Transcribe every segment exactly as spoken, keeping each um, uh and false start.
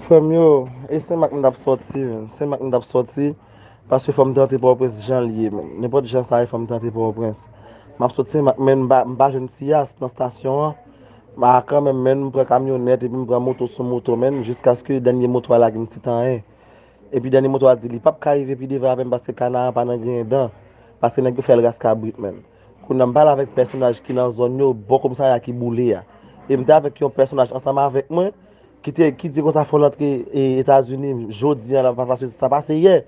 Frè m yo, e Senmak m t ap sòti, men. Senmak m t ap sòti, paske fò m te antre Pòtoprens jan l ye, men. Nenpòt jan sa ye, fò m te antre Pòtoprens. M ap sòti Senmak, men m pa, m pa jwenn ti yas nan estasyon an. M a kanmenm, men m pran kamyonèt epi m pran moto sou moto, men, jiskaske dènye moto a lage m Titanyen. Epi dènye moto a di li p ap ka rive pi devan avè m paske Kanaran pa nan griyen dan. Paske nèg yo fè l ras kabrit, men. Kounye a m pale avèk pèsonaj ki nan zòn yo, bò komisarya ki boule a. E m te avèk yon pèsonaj ansanm avèk mwen, ki te, ki di konsa fò l antre e, Etazini jodi a la, pa, paske sa pase yè.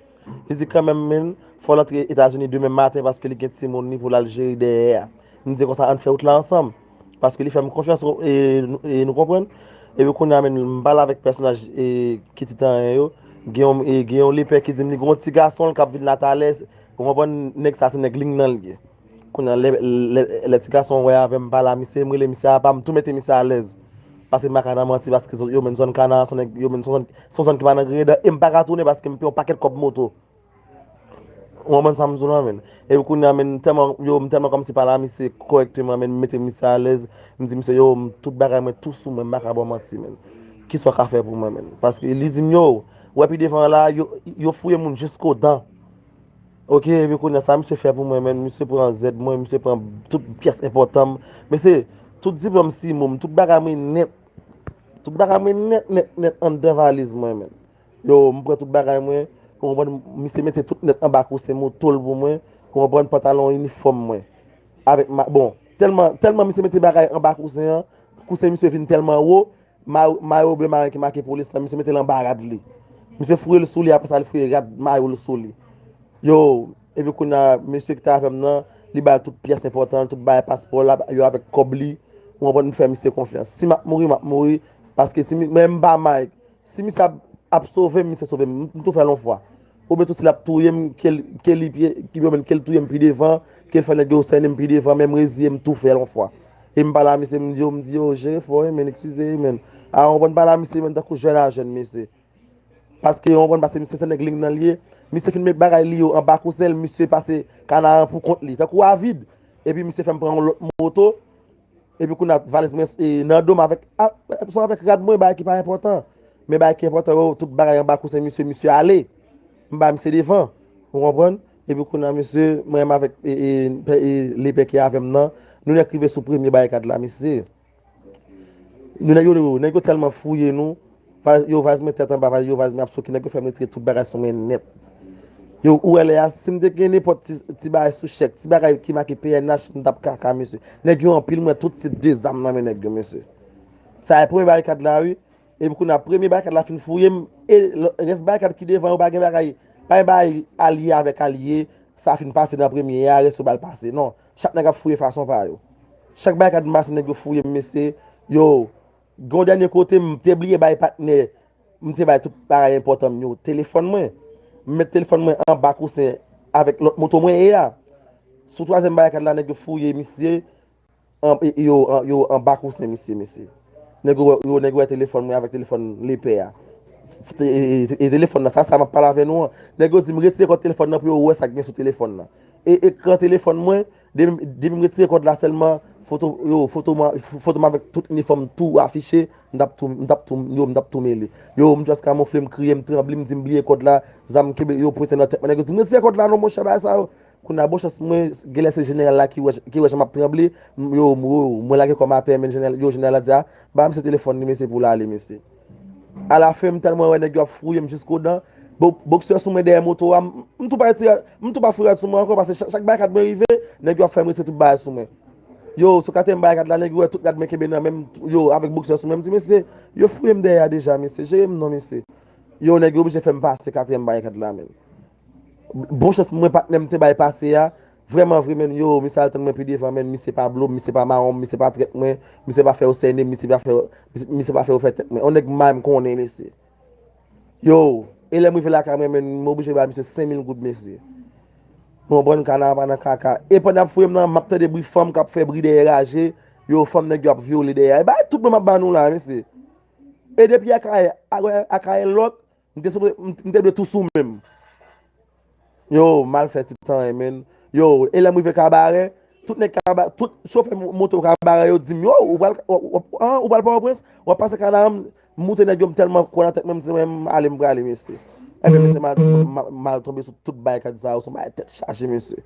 Li di kanmenm, men, fò l antre Etazini demen maten paske li gen timoun li pou l al jere dèyè a. M di konsa, ann fè wout la ansanm. Paske li fè m konfyans, e, nou- e, nou konprann. Epi kounye a, men, m pale avèk pèsonaj e, ki Titanyen yo. Gen yon, e, gen yon lepè ki di m li gen yon ti gason l k ap vin la talè. Ou konprann, nèg sa se nèg Lignan l ye. Kounye a, lè, lè, lè ti gason wè avè m pale a misye, m rele misye apa, m tou mete misye alèz. Paske m pa ka nan manti, paske yo menm zòn Kanaran, se yon nèg, yo menm se yon zòn, se yon zòn ki pa nan griyen dan, e m pa ka tounen paske m peye yon pakèt kòb moto. Ou konprann sa m di w la, men. Epi kounye a, men, m tèlman, yo, m tèlman kòmsi pale a misye kòrèkteman, men, m mete misye alèz, m di misye, yo, m, tout bagay mwen tou sou mwen, m pa ka ba w manti, men. Kisa w ka fè pou mwen, men? Paske li di m, yo, w wè pi devan la, yo, yo fouye moun jiskodan. Oke, epi kounye a sa misye fè pou mwen, men, misye pran zèd mwen, misye pran tout pyès enpòtan m. Mesye, tout diplòm simo m, tout bagay mwen nèt. Tout bagay mwen nèt, nèt, nèt anndan valiz mwen, men. Yo, m pran tout bagay mwen, ou konprann, misye mete tout nèt anba kousen moto l pou mwen, ou konprann, pantalon inifòm mwen. Avèk ma, bon, tèlman, tèlman misye mete bagay anba kousen an, kousen misye vin tèlman wo, ma, mayo ble maren ki make polis la, misye mete l anba rad li. Misye fouye l sou li, apre sa, li fouye rad mayo l sou li. Yo, epi kounye a, mesye ki te avè m nan, li bay tout pyès enpòtan, tout bagay paspò l, yo avèk kòb li, ou konprann, m fè misye konfyans. Si m ap mouri, m ap mouri, paske si mi, mwen, m pa Mike, si misye ap, ap sove m, misye sove m. M tou fè l yon fwa. Oubyen tou si l ap touye m, ke l, ke li pye, oubyen ke l touye m pi devan, ke l fè nèg yo sènen m pi devan, men m reziye m tou fè l yon fwa. E m pale a misye, m di yo, m di yo, jere fò wi, men, eskize wi, men. A, w konprann, pale a misye, men, tankou jèn a jèn, mesye. Paske, w konprann, paske misye se nèg Lignan l ye. Misye fin met bagay li yo anba kousen l, misye pase Kanaran pou kont li, tankou avid. Epi misye fè m pran yon lòt moto. Epi kounye a valiz mwen e, nan do m avèk, a, se avèk rad mwen, bagay ki pa enpòtan. Men bagay ki enpòtan yo, tout bagay anba kousen misye, misye ale. M ba misye devan. Ou konprann? Epi kounye a, mesye, mwen menm avèk e, e, e, lepè ki avè m nan, nou nèk rive sou premye barikad la, mesye. Nou nèg yo, nèg yo tèlman fouye nou, valiz, yo valiz mwen tèt anba, valiz yo valiz mwen ap soke, nèg yo fè m retire tout bagay sou mwen nèt. Yo, ou wè lè a, si m te gen nenpòt ti, ti bagay sou chèk, ti bagay ki make P N H, m t ap kaka, mesye. Nèg yo anpil, m wè tout tip de zam nan men nèg yo, mesye. Sa e premye barikad la, wi. Epi kounye a, premye barikad la fin fouye m, e lò- rès barikad ki devan yo pa gen bagay, pa gen bagay alye avèk alye, sa fin pase nan premye a, rès yo ba l pase. Non, chak nèg ap fouye fason pa yo. Chak barikad m pase, nèg yo fouye m, mesye. Yo, gen yon dènye kote, m te bliye bay patnè, m te bay tout bagay enpòtan m yo, telefòn mwen. M met telefòn mwen anba kousen avèk lòt moto mwen ye a. Sou twazyèm barikad la, nèg yo fouye misye, an, e, yo, an, yo anba kousen misye, mesye. Nèg yo, yo, nèg yo wè telefòn mwen avèk telefòn lepè a. Se, e, e, e telefòn nan, sa, sa m ap pale avè nou an. Nèg yo di m retire kòd telefòn nan pou yo wè sa k gen sou telefòn nan. E ekran telefòn mwen, depi, depi m retire kòd la sèlman, foto, yo, foto mwen, foto m avèk tout inifòm tou afiche, m t ap tou, m t ap tou, yo, m t ap tou mele. Yo, m just kamofle, m kriye, m tranble, m di m bliye kòd la, zam kenbe, yo pwente nan tèt mwen. Nèg yo di m retire kòd la non, monchè, bagay sa yo. Kounye a, bon chans mwen, genlè se jeneral la ki wè, ki wè jan m ap tranble, m, yo, m, yo, mwen lage kò m atè, men jeneral, yo, jeneral la di, a, ba misye telefòn li, mesye, pou l ale, mesye. Alafen, m tèlman wè nèg yo ap fouye m jiskodan, bo-, boksè sou mwen dèyè moto a, m, m tou pa retire, m tou pa foure rad sou mwen ankò, paske chak, chak barikad mwen rive, nèg yo ap fè m retire tout bagay sou mwen. Yo, sou katriyèm barikad la, nèg yo wè tout rad mwen kenbe nan men m, yo, avèk boksè sou mwen, m di, mesye, yo fouye m dèyè a deja, mesye, jere m non, mesye. Yo, nèg yo oblije fè m pase katriyèm barikad la, men. Bon chans mwen patnè m te bay pase a. Vrèman vre, men, yo, misye al tann mwen pi devan, men, misye pa blo m, misye pa mawon m, misye pa trèt mwen, misye pa fè yo sène m, misye pa fè, misye, misye pa fè yo fè tèt mwen. On nèg mal m konnen, mesye. Yo, e lè m rive lakay mwen, men, m oblije bay misye senk mil goud, mesye. Ou konprann, Kanaran pa nan kaka. E pandan y ap fouye m nan, m ap tande bri fanm k ap fè bri dèyè raje. Yo, fanm nèg yo ap vyole dèyè. E bagay tout bon m ap ba nou la, mesye. E depi Akayè, Akayè lòk, m te sipoze, m, m te dwe tou sou men m. Yo, m al fè ti tan, men. Yo, e lè m rive Kabarè, tout nèg Kabarè, tout chofè mo- moto Kabarè yo di m, yo, ou pral, ou, ou, ou, an, ou pral Pòtoprens, w ap pase Kanaran, moute nèg yo, m tèlman kwè nan tèt mwen, m di mwen, m ale, m prale, mesye. Ebyen, mesye, m al, m al, m al tonbe sou tout bagay kad sa yo, se yon bagay tèt chaje, mesye.